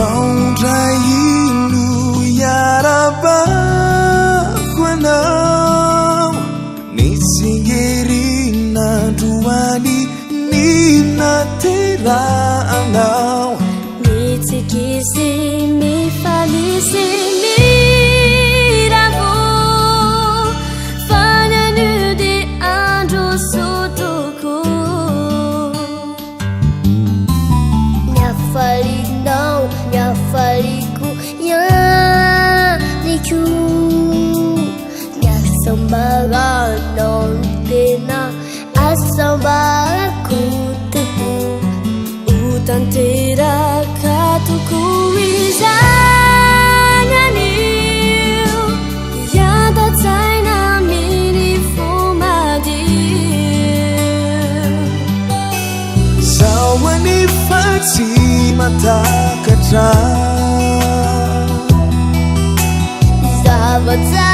Izao indray no iarahabako anao ny tsingerinandroany ny naterahanao. Mitsiky sy mifaly sy miravo fa ny anio dia andro soa tokoa. Ny hafalianao, ny hafaliko ihany koa. Ny hasambaranao no tena hasambarako tokoa. Ho tanteraka tokoa izany anio, hiadan-tsaina amin'ny fo madio. Zaho anefa tsy mahatakatra. Zava-tsarotra.